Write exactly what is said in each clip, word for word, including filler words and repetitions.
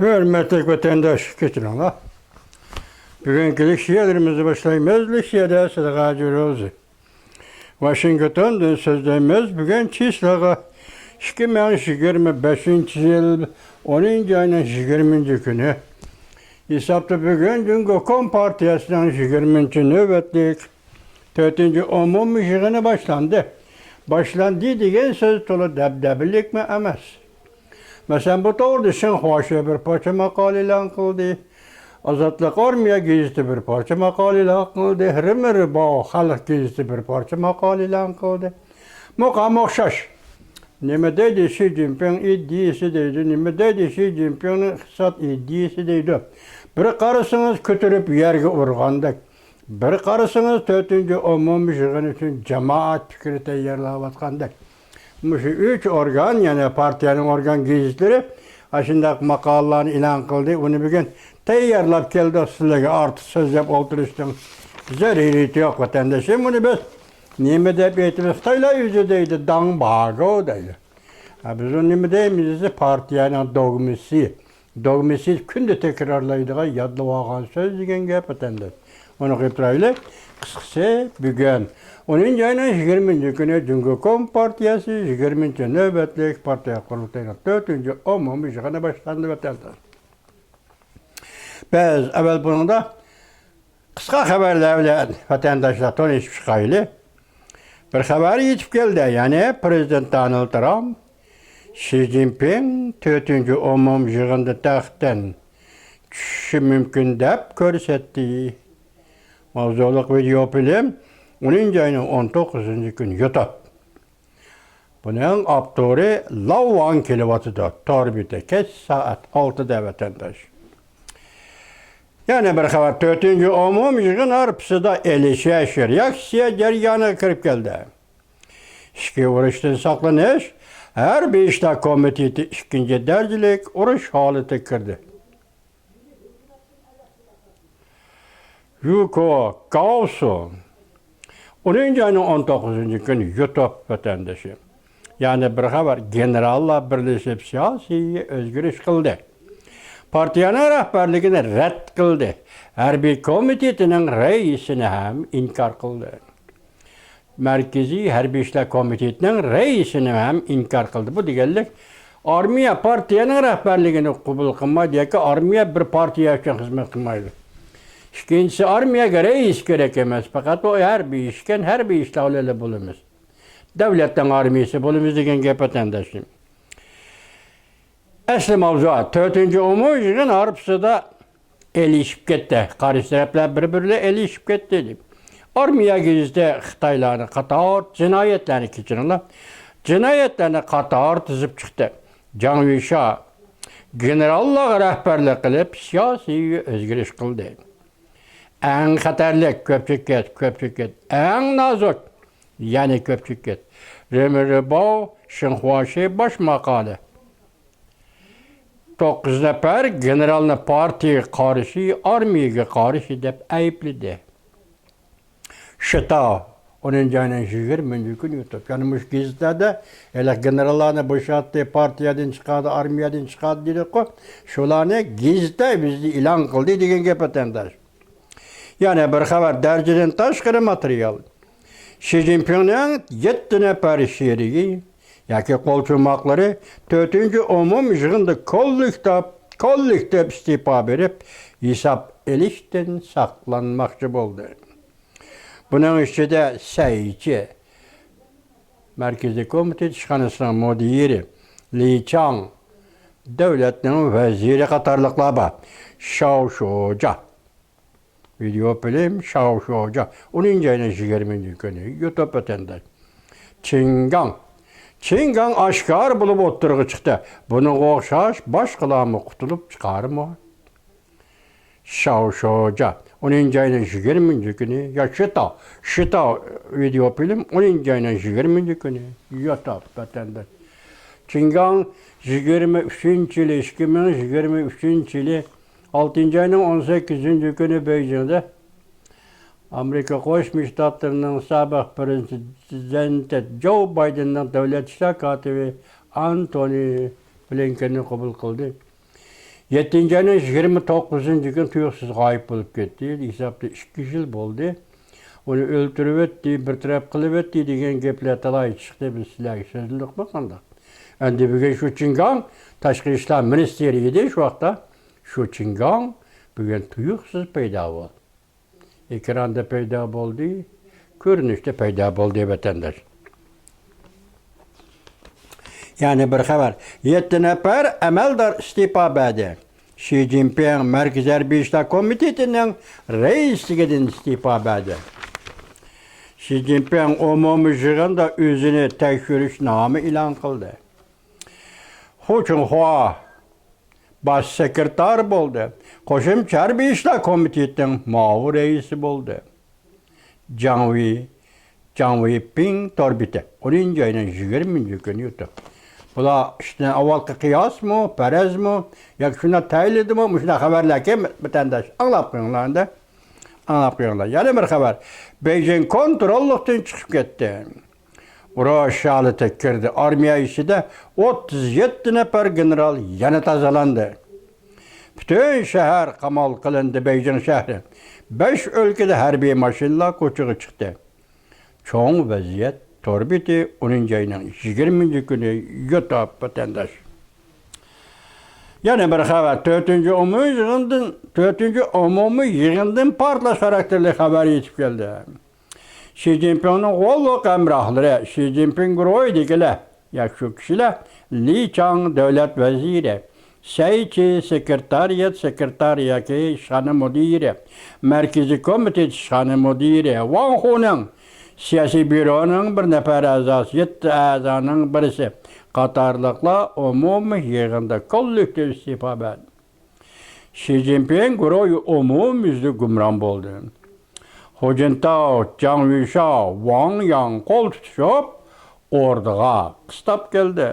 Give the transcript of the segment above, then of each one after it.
ھۆرمەتلىك ۋەتەنداش، كېچىرىڭلار. بۈگۈنكى لېكسىيەلىرىمىزنى باشلايمىز. لېكسىيەدە سىلىغا جۇرۇزى. ۋاشىنگتوندىن سۆزلەيمىز. بۈگۈن چىسلاغا ئىككى مىڭ يىگىرمە بەشىنچى يىل ئونىنچى ئاينىڭ يىگىرمىنچى كۈنى. ھېسابتا بۈگۈن جۇڭگو كومپارتىيەسىنىڭ يىگىرمىنچى نۆۋەتلىك تۆتىنچى ئومۇمىي يىغىنى باشلاندى. باشلاندى دېگەن سۆز تولا دەبدەبىلىكمۇ ئەمەس. مەسىلەن، بۇ توغرىدا شىنخۇاشې بىر پارچە ماقالە ئېلان قىلدى. ئازادلىق ئارمىيە گېزىتى بىر پارچە ماقالە ئېلان قىلدى. رېمېرباۋ خەلق گېزىتى بىر پارچە ماقالە ئېلان قىلدى. مۇقام ئوخشاش. نېمە دەيدۇ شى جىنپىڭ ئىدىيىسى دەيدۇ، نېمە دەيدۇ شى جىنپىڭنىڭ ئىقتىساد ئىدىيىسى دەيدۇ. بىر قارىسىڭىز كۆتۈرۈپ يەرگە ئۇرغاندەك. بىر قارىسىڭىز، تۆتىنچى ئومۇمىي يىغىن ئۈچۈن جامائەت پىكرى تەييارلاۋاتقاندەك. مۇشۇ ئۈچ ئورگان، يەنى پارتىيەنىڭ ئورگان گېزىتلىرى ئاشۇنداق ماقالىلارنى ئېلان قىلدى. ئۇنى بۈگۈن تەييارلاپ كەلدۇق. سىلەرگە ئارتۇق سۆزلەپ ئولتۇرۇشنىڭ زۆرۈرىيىتى يوق، ۋەتەنداشلار. بۇنى بىز نېمە دەپ ئېيتىمىز؟ خىتايلار ئۆزى دەيدۇ، داڭباگو دەيدۇ. ھە، بىز ئۇنى نېمە دەيمىز دېسە، پارتىيەنىڭ دوگمىسى. دوگمىسى كۈندە تەكرارلايدىغان، يادلىۋالغان سۆز دېگەن گەپ، ۋەتەنداش. ئۇنى قىلىپ تۇرايلى. قىسقىسى، بۈگۈن ئونىنچى ئاينىڭ يىگىرمىنچى كۈنى جۇڭگو كومپارتىيەسى يىگىرمىنچى نۆۋەتلىك پارتىيە قۇرۇلتىيىنىڭ تۆتىنچى ئومۇمىي يىغىنى باشلاندى، ۋەتەنداش. بىز ئەۋۋەل بۇنىڭدا قىسقا خەۋەرلەر بىلەن ۋەتەنداشلار تونۇشۇپ چىقايلى. بىر خەۋەر يېتىپ كەلدى، يەنى پىرېزىدېنت دونالد ترامپ شى جىنپىڭ تۆتىنچى ئومۇمىي يىغىندا تەختتىن چۈشۈشى مۇمكىن دەپ كۆرسەتتى. ماۋزۇلۇق ۋىدېئو فىلىم ئونىنچى ئاينىڭ ئون توققۇزىنچى كۈنى يۇتۇپ. بۇنىڭ ئاپتورى لاۋ ۋاڭ كېلىۋاتىدۇ. تور بېتى كەچ سائەت ئالتىدە، ۋەتەنداش. يەنە بىر خەۋەر، تۆتىنچى ئومۇمىي يىغىن ھارپىسىدا ئېلىشىش رېئاكسىيە جەريانىغا كىرىپ كەلدى. ئىچكى ئۇرۇشتىن ساقلىنىش ھەربىي ئىشلار كومىتېتى ئىككىنچى دەرىجىلىك ئۇرۇش ھالىتىگە كىردى. يۇكو گاۋسۇ ئونىنچى ئاينىڭ ئون توققۇزىنچى كۈنى يۇتۇپ، ۋەتەندىشى. يەنە بىر خەۋەر، گېنېراللار بىرلىشىپ سىياسىي ئۆزگىرىش قىلدى. پارتىيەنىڭ رەھبەرلىكىنى رەت قىلدى. ھەربىي كومىتېتىنىڭ رەئىسىنى ھەم ئىنكار قىلدى. مەركىزىي ھەربىي ئىشلار كومىتېتىنىڭ رەئىسىنى ھەم ئىنكار قىلدى. بۇ دېگەنلىك، ئارمىيە پارتىيەنىڭ رەھبەرلىكىنى قوبۇل قىلمايدۇ ياكى ئارمىيە بىر پارتىيە ئۈچۈن خىزمەت قىلمايدۇ. ئىككىنچىسى، ئارمىيەگە رەئىس كېرەك ئەمەس، پەقەت ئۇ ھەربىي ئىشكەن، ھەربىي ئىشلار بىلەن بولىمىز. دۆلەتنىڭ ئارمىيىسى بولىمىز دېگەن گەپ، ۋەتەنداشلىرىم. ئەسلى ماۋزۇ، تۆتىنچى ئومۇمىي يىغىن ھارپىسىدا ئېلىشىپ كەتتى. قارشى تەرەپلەر بىر-بىرلەر ئېلىشىپ كەتتى، دەپ. ئارمىيە گېزىتى خىتايلارنى قاتارتى جىنايەتلەرنى، كەچۈرۈڭلار، جىنايەتلەرنى قاتارتى تىزىپ چىقتى. جاڭ يۈشا گېنېراللارغا رەھبەرلىك قىلىپ، سىياسىي ئۆزگىرىش قىلدى. ئەڭ خەتەرلىك، كۆپچىگىچ، كۆپچىگىچ، ئەڭ نازۇك، يەنى كۆپچىگىچ. رېمېرباۋ، شىنخۇاشى باش ماقالە. توققۇز نەپەر گېنېرالنى پارتىيەگە قارشى، ئارمىيەگە قارشى دەپ ئەيىبلىدى. شىتاۋ، ئونىنچى ئاينىڭ يىگىرمىنچى كۈنى يۇتۇپ. يەنى مۇشۇ گېزىتلەردە ھېلىقى گېنېراللارنى بوشاتتى، پارتىيەدىن چىقاردى، ئارمىيەدىن چىقاردى دېدۇققۇ. شۇلارنى گېزىتتە بىزدە ئېلان قىلدى دېگەن گەپ، ۋەتەنداش. يەنە بىر خەۋەر، دەرىجىدىن تاشقىرى ماتېرىيال. شى جىنپىڭنىڭ يەتتە نەپەر شېرىكى ياكى قولچۇماقلىرى تۆتىنچى ئومۇمىي يىغىندا كوللېكتىپ، كوللېكتىپ ئىستېپا بېرىپ، ھېساب ئېلىشتىن ساقلانماقچى بولدى. بۇنىڭ ئىچىدە سەيچى، مەركىزىي كومىتېت ئىشخانىسىنىڭ مۇدىرى لى چاڭ، دۆلەتنىڭ ۋەزىرى قاتارلىقلار بار. شاۋ شۇجا. ۋىدېئو فىلىم، شاۋ شۇجا، ئونىنچى ئاينىڭ يىگىرمىنچى كۈنى يۇتۇپ، ۋەتەنداش. چىڭگاڭ. چىڭگاڭ ئاشكارا بولۇپ ئوتتۇرىغا چىقتى. بۇنىڭغا ئوخشاش باشقىلارمۇ قۇتۇلۇپ چىقارمۇ؟ شاۋ شۇجا، ئونىنچى ئاينىڭ يىگىرمىنچى كۈنى، يا شىتاۋ، شىتاۋ ۋىدېئو فىلىم، ئونىنچى ئاينىڭ يىگىرمىنچى كۈنى يۇتۇپ، ۋەتەنداش. چىڭگاڭ يىگىرمە ئۈچىنچى يىلى، ئىككى مىڭ يىگىرمە ئۈچىنچى يىلى ئالتىنچى ئاينىڭ ئون سەككىزىنچى كۈنى بېيجىڭدا ئامېرىكا قوشما شتاتلىرىنىڭ سابىق پىرېزىدېنتى جو بايدېننىڭ دۆلەت ئىشلار كاتىپى ئانتونى بلىنكېننى قوبۇل قىلدى. يەتتىنچى ئاينىڭ يىگىرمە توققۇزىنچى كۈنى تۇيۇقسىز غايىب بولۇپ كەتتى. ھېسابتا ئىككى يىل بولدى. ئۇنى ئۆلتۈرۈۋەتتى، بىر تەرەپ قىلىۋەتتى دېگەن گەپلەر تالاي چىقتى. بىز سىلەرگە سۆزلىدۇقمۇ قانداق؟ ئەمدى بۈگۈن شۇ چىڭگاڭ تاشقى ئىشلار مىنىستىرى ئىدى شۇ ۋاقىتتا. شۇ چىڭگاڭ بۈگۈن تۇيۇقسىز پەيدا بولدى. ئېكراندا پەيدا بولدى، كۆرۈنۈشتە پەيدا بولدى، ۋەتەنداش. يەنە بىر خەۋەر. يەتتە نەپەر ئەمەلدار ئىستېپا بەردى. شى جىنپىڭ مەركىزىي ھەربىي ئىشلار كومىتېتىنىڭ رەئىسلىكىدىن ئىستېپا بەردى. شى جىنپىڭ ئومۇمىي يىغىندا ئۆزىنى تەكشۈرۈشنامە ئېلان قىلدى. خۇ چۇڭخۇا باش سېكرېتار بولدى. قوشۇمچە ھەربىي ئىشلار كومىتېتىنىڭ مۇئاۋىن رەئىسى بولدى. جاڭ ۋېي، جاڭ ۋېيپىڭ تور بېتى، ئونىنچى ئاينىڭ يىگىرمىنچى كۈنى يۇتۇپ. بۇلار ئىشتىن ئاۋۋالقى قىياسمۇ، پەرەزمۇ، ياكى شۇنداق تەيىنلىدىمۇ؟ مۇشۇنداق خەۋەرلەركەن، ۋەتەنداش، ئاڭلاپ قويۇڭلار ئەمدى. ئاڭلاپ قويۇڭلار. يەنە بىر خەۋەر. بېيجىڭ كونتروللۇقتىن چىقىپ كەتتى. ئۇرۇش ھالىتىگە كىردى. ئارمىيە ئىچىدە ئوتتۇز يەتتە نەپەر گېنېرال يەنە تازىلاندى. پۈتۈن شەھەر قامال قىلىندى، بېيجىڭ شەھىرى. بەش ئۆلكىدە ھەربىي ماشىنىلار كوچىغا چىقتى. چوڭ ۋەزىيەت تور بېتى، ئونىنچى ئاينىڭ يىگىرمىنچى كۈنى يۇتۇپ، ۋەتەنداش. يەنە بىر خەۋەر، تۆتىنچى ئومۇمىي يىغىندىن، تۆتىنچى ئومۇمىي يىغىندىن پارتلاش خاراكتېرلىك خەۋەر يېتىپ كەلدى. شى جىنپىڭنىڭ غوللۇق ھەمراھلىرى، شى جىنپىڭ گۇرۇھىدىكىلەر، ياكى شۇ كىشىلەر، لى چاڭ دۆلەت ۋەزىرى، سەي چى سېكرېتارىيات سېكرېتارى ياكى ئىشخانا مۇدىرى، مەركىزىي كومىتېت ئىشخانا مۇدىرى، ۋاڭ خۇنىڭ سىياسىي بيۇرونىڭ بىر نەپەر ئەزاسى، يەتتە ئەزانىڭ بىرسى قاتارلىقلار ئومۇمىي يىغىندا كوللېكتىپ ئىستېپا بەردى. شى جىنپىڭ گۇرۇھى ئومۇميۈزلۈك گۇمران بولدى. خۇ جىنتاۋ، جاڭ يۈشياۋ، ۋاڭ ياڭ قول تۇتۇشۇپ، ئوردىغا قىستاپ كەلدى.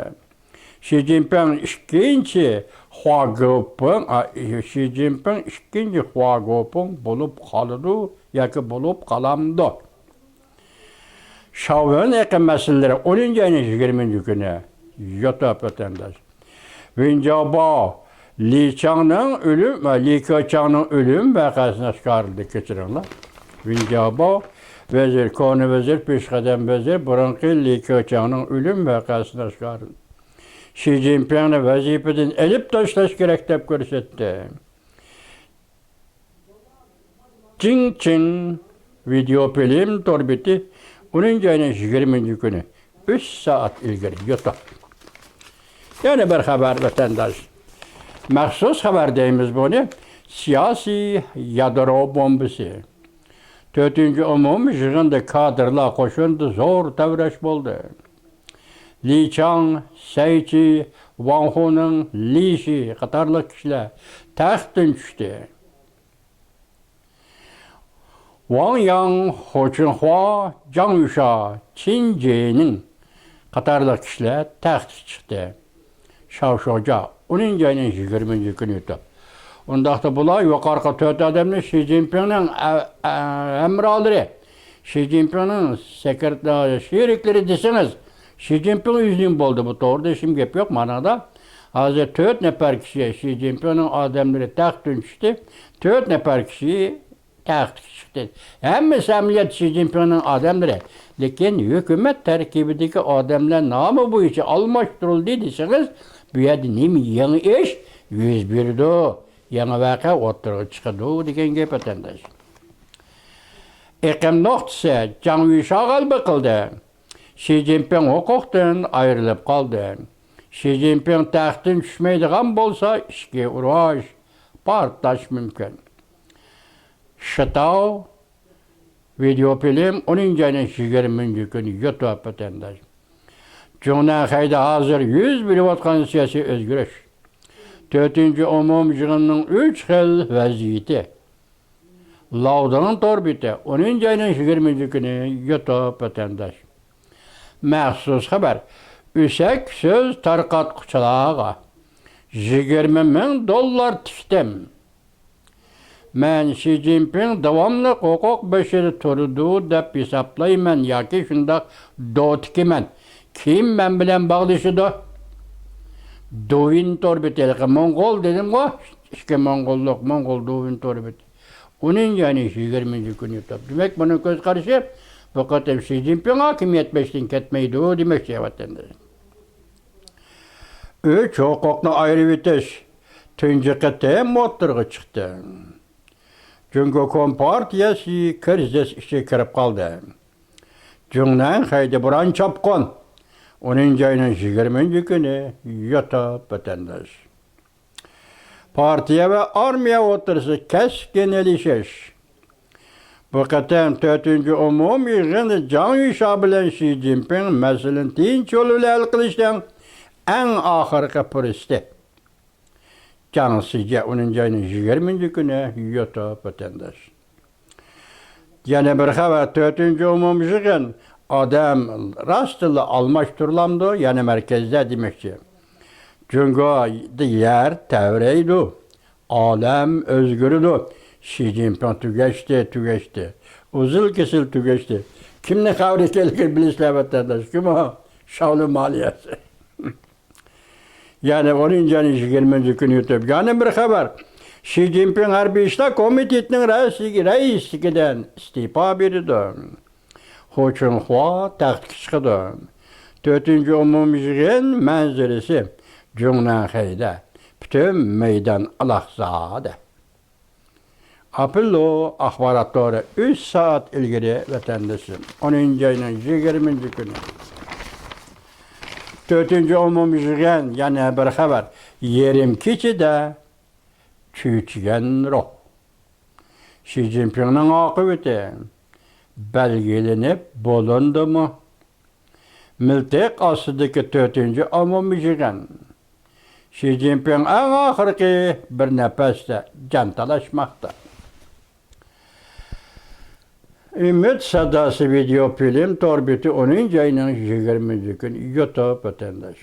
شى جىنپىڭ ئىككىنچى خۇا گوپىڭ، ئا، شى جىنپىڭ ئىككىنچى خۇا گوپىڭ بولۇپ قالىدۇ ياكى بولۇپ قالامدۇ؟ شاۋېن ئېقىم مەسىلىلىرى، ئونىنچى ئاينىڭ يىگىرمىنچى كۈنى يۇتۇپ، ۋەتەنداش. ۋېن جياۋباۋ، لى چاڭنىڭ ئۆلۈم ۋە لى كېچاڭنىڭ ئۆلۈم ۋەقەسىنى ئاشكارىلىدى، كەچۈرۈڭلار. ۋېن جياۋباۋ ۋەزىر، كونا ۋەزىر، پېشقەدەم ۋەزىر، بۇرۇنقى لى كېچاڭنىڭ ئۆلۈم ۋەقەسىنى ئاشكارىلىدى. شى جىنپىڭنى ۋەزىپىدىن ئېلىپ تاشلاش كېرەك دەپ كۆرسەتتى. جىڭ چىڭ ۋىدېئو فىلىم تور بېتى، ئونىنچى ئاينىڭ يىگىرمىنچى كۈنى، ئۈچ سائەت ئىلگىرى يۇتۇپ. يەنە بىر خەۋەر، ۋەتەنداش. مەخسۇس خەۋەر دەيمىز بۇنى. سىياسىي يادرو بومبىسى. تۆتىنچى ئومۇمىي يىغىندا كادىرلار قوشۇنىدا زور تەۋرەش بولدى. لى چاڭ، سەي چى، ۋاڭ خۇنىڭ، لى شى قاتارلىق كىشىلەر تەختتىن چۈشتى. ۋاڭ ياڭ، خۇ چىنخۇا، جاڭ يۈشياۋ، چىن جېنىڭ قاتارلىق كىشىلەر تەختكە چىقتى. شاۋ شوجيا، ئونىنچى ئاينىڭ يىگىرمىنچى كۈنى ئۆتۈپ. ئۇنداقتا بۇلار يۇقىرىقى تۆت ئادەمنى شى جىنپىڭنىڭ ئە-، ئە-، ھەمراھلىرى، شى جىنپىڭنىڭ سېكرېتار، شېرىكلىرى دېسىڭىز، شى جىنپىڭ ئۆزىنىڭ بولدى. بۇ توغرىدا ھېچكىم گەپ يوق مانادا. ھازىر تۆت نەپەر كىشى، شى جىنپىڭنىڭ ئادەملىرى تەختتىن چۈشتى. تۆت نەپەر كىشى تەختكە چىقتى. ھەممىسى ئەمەلىيەتتە شى جىنپىڭنىڭ ئادەملىرى. لېكىن ھۆكۈمەت تەركىبىدىكى ئادەملەر نامى بويىچە ئالماشتۇرۇلدى دېسىڭىز، بۇ يەردە نېمە يېڭى ئىش يۈز بېرىدۇ؟ يېڭى ۋەقە ئوتتۇرىغا چىقىدۇ دېگەن گەپ، ۋەتەنداش. ئېقىم نۇقتىسى، جاڭ يۈشياۋ غەلىبە قىلدى. شى جىنپىڭ ھوقۇقتىن ئايرىلىپ قالدى. شى جىنپىڭ تەختتىن چۈشمەيدىغان بولسا، ئىچكى ئۇرۇش، پارتلاش مۇمكىن. شىتاۋ ۋىدېئو فىلىم، ئونىنچى ئاينىڭ يىگىرمىنچى كۈنى يۇتۇپ، ۋەتەنداش. جۇڭنەنخەيدە ھازىر يۈز بېرىۋاتقان سىياسىي ئۆزگىرىش. تۆتىنچى ئومۇمىي يىغىننىڭ ئۈچ خىل ۋەزىيىتى. لاۋدىڭ تور بېتى، ئونىنچى ئاينىڭ يىگىرمىنچى كۈنى يۇتۇپ، ۋەتەنداش. مەخسۇس خەۋەر. ئۆسەك سۆز تارقاتقۇچىلارغا يىگىرمە مىڭ دوللار تىكتىم. مەن شى جىنپىڭ داۋاملىق ھوقۇق بېشىدا تۇرىدۇ دەپ ھېسابلايمەن ياكى شۇنداق دو تىكىمەن. كىم مەن بىلەن باغلىشىدۇ؟ دۇۋىن تور بېتى، ھېلىقى موڭغۇل دېدىمغۇ، ئىككى موڭغۇللۇق، موڭغۇل دۇۋىن تور بېتى. ئۇنىڭ يەنى يىگىرمىنچى كۈنى يوتۇپ. دېمەك، بۇنىڭ كۆز قارىشى، بۇ قېتىم شى جىنپىڭ ھاكىمىيەت بېشىدىن كەتمەيدۇ دېمەكچى، ۋەتەنداش. ئۈچ ھوقۇقنى ئايرىۋېتىش تۇنجى قېتىم ئوتتۇرىغا چىقتى. جۇڭگو كومپارتىيەسى كىرىزىس ئىچىگە كىرىپ قالدى. جۇڭنەن خەيدە بۇران چاپقۇن. ئونىنچى ئاينىڭ يىگىرمىنچى كۈنى يوتۇپ، ۋەتەنداش. پارتىيە ۋە ئارمىيە ئوتتۇرىسىدا كەسكىن ئېلىشىش. بۇ قېتىم تۆتىنچى ئومۇمىي يىغىندا جاڭ يۈشياۋ بىلەن شى جىنپىڭ مەسىلىنى تىنچ يول بىلەن ھەل قىلىشنىڭ ئەڭ ئاخىرقى پۇرسىتى. جاڭ سىجيە ئونىنچى ئاينىڭ يىگىرمىنچى كۈنى يوتۇپ، ۋەتەنداش. يەنە بىر خەۋەر، تۆتىنچى ئومۇميىغىن ئادەم راستلا ئالماشتۇرۇلامدۇ؟ يەنە مەركەزدە دېمەكچى. جۇڭگودا يەر تەۋرەيدۇ، ئالەم ئۆزگىرىدۇ. شى جىنپىڭ تۈگەشتى، تۈگەشتى. ئۈزۈل كېسىل تۈگەشتى. كىمنىڭ خەۋىرى ئىكەنلىكىنى بىلىسىلەر، ۋەتەنداش. كىم ئۇ؟ شاۋلۇن مالىيەسى. يەنى ئونىنچى ئاينىڭ يىگىرمىنچى كۈنى يوتۇپ. يەنە بىر خەۋەر. شى جىنپىڭ ھەربىي ئىشلار كومىتېتىنىڭ رەئىسلىكى، رەئىسلىكىدىن ئىستېپا بېرىدۇ. خۇ چىڭخۇا تەختكە چىقىدۇ. تۆتىنچى ئومۇميىغىن مەنزىرىسى جۇڭنەنخەيدە. پۈتۈن مەيدان ئالاقزادە. ئاپېللو ئاخبارات تورى ئۈچ سائەت ئىلگىرى، ۋەتەندىشىم. ئونىنچى ئاينىڭ يىگىرمىنچى كۈنى. تۆتىنچى ئومۇميىغىن، يەنە بىر خەۋەر. يېرىم كېچىدە چۆچۈگەن روھ. شى جىنپىڭنىڭ ئاقىۋىتى بەلگىلىنىپ بولۇندىمۇ؟ مىلتىق ئاستىدىكى تۆتىنچى ئومۇميىغىن. شى جىنپىڭ ئەڭ ئاخىرقى بىر نەپەستە جان تالاشماقتا. ئۈمىد ساداسى ۋىدېئو فىلىم تور بېتى ئونىنچى ئاينىڭ يىگىرمىنچى كۈنى يوتۇپ، ۋەتەنداش.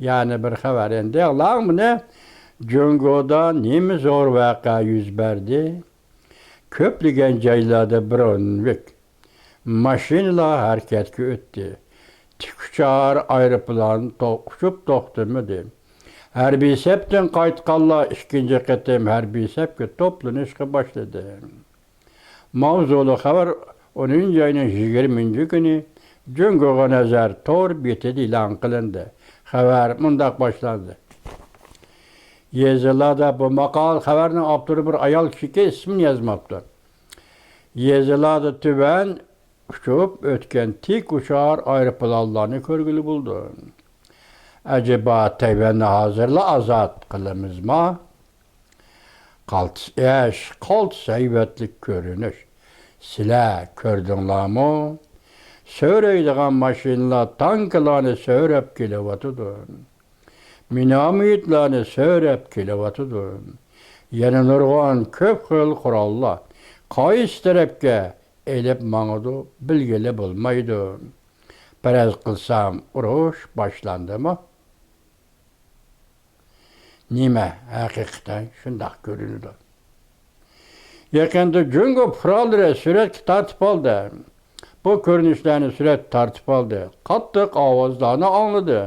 يەنە بىر خەۋەر ئەمدى ئاڭلاڭ بۇنى. جۇڭگودا نېمە زور ۋەقە يۈز بەردى؟ كۆپلىگەن جايلاردا برونېۋىك ماشىنىلار ھەرىكەتكە ئۆتتى. تىك ئۇچار ئايروپىلان تو-، ئۇچۇپ توختىمىدى. ھەربىي سەپتىن قايتقانلار ئىككىنچى قېتىم ھەربىي سەپكە توپلىنىشقا باشلىدى. ماۋزۇلۇق خەۋەر ئونىنچى ئاينىڭ يىگىرمىنچى كۈنى جۇڭگوغا نەزەر تور بېتىدە ئېلان قىلىندى. خەۋەر مۇنداق باشلاندى. يېزىلاردا بۇ ماقال خەۋەرنىڭ ئاپتورى بىر ئايال كىشىكى ئىسمىنى يازماپتۇ. يېزىلاردا تۆۋەن ئۇچۇپ ئۆتكەن تىك ئۇچار ئايروپىلانلارنى كۆرگىلى بولىدۇ. ئەجەبا تەيۋەننى ھازىرلا ئازاد قىلىمىزما؟ قالتىس ئىش، قالتىس ھەيۋەتلىك كۆرۈنۈش. سىلەر كۆردۈڭلارمۇ؟ سۆرەيدىغان ماشىنىلار تانكىلارنى سۆرەپ كېلىۋاتىدۇ. مىناميوتلارنى سۆرەپ كېلىۋاتىدۇ. يەنە نۇرغۇن كۆپ خىل قوراللار قايسى تەرەپكە ئېلىپ ماڭىدۇ، بىلگىلى بولمايدۇ. پەرەز قىلسام، ئۇرۇش باشلاندىمۇ؟ نېمە، ھەقىقەتەن شۇنداق كۆرۈنىدۇ. يېقىندا جۇڭگو پۇقرالىرى سۈرەتكە تارتىپ ئالدى. بۇ كۆرۈنۈشلەرنى سۈرەتكە تارتىپ ئالدى. قاتتىق ئاۋازلارنى ئاڭلىدى.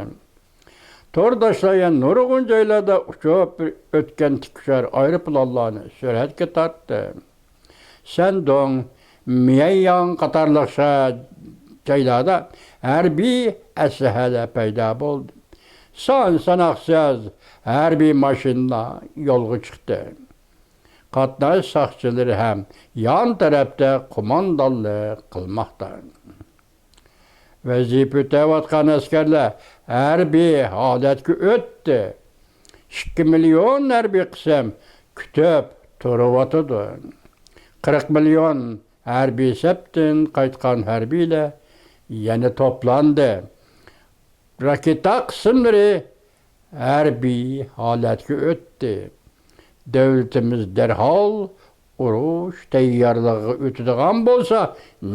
تورداشلار يەنە نۇرغۇن جايلاردا ئۇچۇپ ئۆتكەن تىك ئۇچار ئايروپىلانلارنى سۈرەتكە تارتتى. شەندۇڭ، ميەنياڭ قاتارلىق شەھەر، جايلاردا ھەربىي ئەسلىھەلەر پەيدا بولدى. سان ساناقسىز ھەربىي ماشىنىلار يولغا چىقتى. قاتناش ساقچىلىرى ھەم يان تەرەپتە قوماندانلىق قىلماقتا. ۋەزىپە ئۆتەۋاتقان ئەسكەرلەر ھەربىي ھالەتكە ئۆتتى. ئىككى مىليون ھەربىي قىسىم كۈتۈپ تۇرۇۋاتىدۇ. قىرىق مىليون ھەربىي سەپتىن قايتقان ھەربىيلەر يەنە توپلاندى. راكېتا قىسىملىرى ھەربىي ھالەتكە ئۆتتى. دۆلىتىمىز دەرھال ئۇرۇش تەييارلىقىغا ئۆتىدىغان بولسا،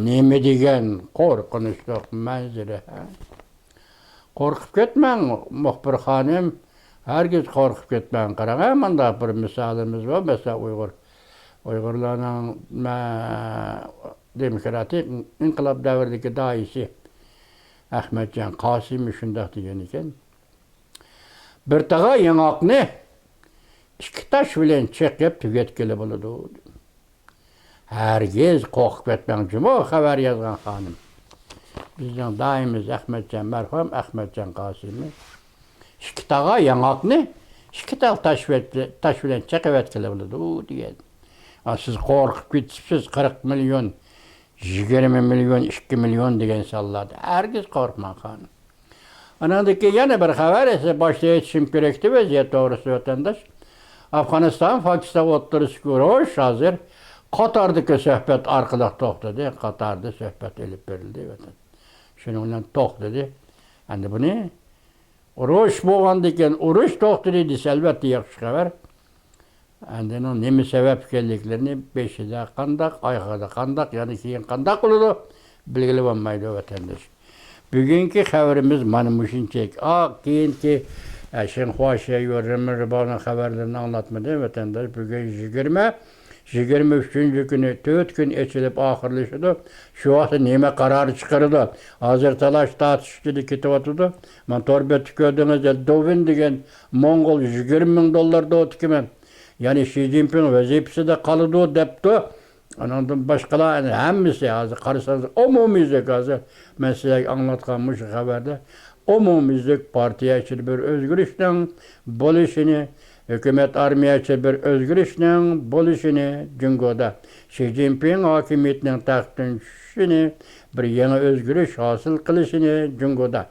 نېمە دېگەن قورقۇنچلۇق مەنزىرە، ھە؟ قورقۇپ كەتمەڭ، مۇخبىر خانىم، ھەرگىز قورقۇپ كەتمەڭ. قاراڭ، ھە، مۇنداق بىر مىسالىمىز بار، مەسىلەن، ئۇيغۇر، ئۇيغۇرلارنىڭ مە-، دېموكراتىك ئىنقىلاب دەۋرىدىكى داھىيسى ئەخمەتجان قاسىمى شۇنداق دېگەن ئىكەن. بىر تاغا ياڭاقنى ئىككى تاش بىلەن چېقىپ تۈگەتكىلى بولىدۇ. ھەرگىز قورقۇپ كەتمەڭ جۇمۇ، خەۋەر يازغان خانىم. بىزنىڭ دائىمىمىز ئەخمەتجان، مەرھۇم ئەخمەتجان قاسىمى. ئىككى تاغا ياڭاقنى ئىككى تال تاش بىلەن، تاش بىلەن چېقىۋەتكىلى بولىدۇ دېگەن. ئا، سىز قورقۇپ كېتىپسىز، قىرىق مىليون، يىگىرمە مىليون، ئىككى مىليون دېگەن سانلاردا. ھەرگىز قورقماڭ خانىم. ئاناندىن كېيىن يەنە بىر خەۋەر، سىز باشتا ئېيتىشىم كېرەكتى ۋەزىيەت توغرىسىدا ۋەتەنداش. ئافغانىستان، پاكىستان ئوتتۇرىسىدىكى ئۇرۇش ھازىر قاتاردىكى سۆھبەت ئارقىلىق توختىدى. قاتاردا سۆھبەت ئېلىپ بېرىلدى ۋەتەن. شۇنىڭ بىلەن توختىدى. ئەمدى بۇنى ئۇرۇش بولغاندىكىن، ئۇرۇش توختىدى دېسە، ئەلۋەتتە ياخشى خەۋەر. ئەمدى ئۇنىڭ نېمە سەۋەب ئىكەنلىكلىرىنى، بېشىدا قانداق، ئاخىرىدا قانداق، يەنە كېيىن قانداق بولىدۇ، بىلگىلى بولمايدۇ، ۋەتەنداش. بۈگۈنكى خەۋىرىمىز مانا مۇشۇنچىلىك. ئا، كېيىنكى، ئە، شىنخۇا شيەيۈ، رېمېن رىباۋنىڭ خەۋەرلىرىنى ئاڭلاتمىدىم، ۋەتەنداش. بۈگۈن يىگىرمە، يىگىرمە ئۈچىنچى كۈنى، تۆت كۈن ئېچىلىپ ئاخىرلىشىدۇ. شۇ ۋاقىتتا نېمە قارار چىقىرىدۇ؟ ھازىر تالاش تارتىش ئىچىدە كېتىۋاتىدۇ. مانا تور بەتتە كۆردىڭىز، دۇۋېن دېگەن موڭغۇل يىگىرمە مىڭ دوللار دوتىكىمەن. يەنى شى جىنپىڭ ۋەزىپىسىدە قالىدۇ دەپتۇ. ئانىڭدىن باشقىلار، يەنى ھەممىسى ھازىر قارىسىڭىز ئومۇميۈزلۈك، ھازىر مەن سىلەرگە ئاڭلاتقان مۇشۇ خەۋەردە ئومۇميۈزلۈك پارتىيە ئىچىدە بىر ئۆزگىرىشنىڭ بولۇشىنى، ھۆكۈمەت ئارمىيە ئىچىدە بىر ئۆزگىرىشنىڭ بولۇشىنى جۇڭگودا، شى جىنپىڭ ھاكىمىيىتىنىڭ تەختتىن چۈشۈشىنى، بىر يېڭى ئۆزگىرىش ھاسىل قىلىشىنى جۇڭگودا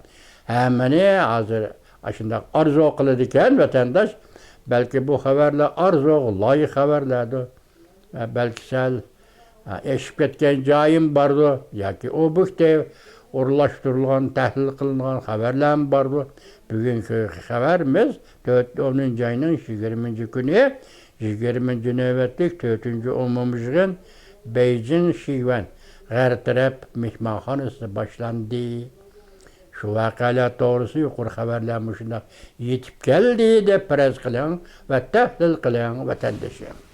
ھەممىنى ھازىر ئاشۇنداق ئارزۇ قىلىدىكەن ۋەتەنداش. بەلكى بۇ خەۋەرلەر ئارزۇغا لايىق خەۋەرلەردۇر. ھە، بەلكى سەل، ھە، ئېشىپ كەتكەن جايىم باردۇ ياكى ئوبيېكتىپ ئورۇنلاشتۇرۇلغان، تەھلىل قىلىنغان خەۋەرلەرمۇ باردۇ. بۈگۈنكى خەۋىرىمىز تۆت، ئونىنچى ئاينىڭ يىگىرمىنچى كۈنى، يىگىرمىنچى نۆۋەتلىك تۆتىنچى ئومۇميىغىن بېيجىڭ شىۋەن غەرب تەرەپ مېھمانخانىسىدا باشلاندى. شۇ ۋەقەلەر توغرىسىدا يۇقىرى خەۋەرلەر مۇشۇنداق يېتىپ كەلدى دەپ پەرەز قىلىڭ ۋە تەھلىل قىلىڭ، ۋەتەندىشىم.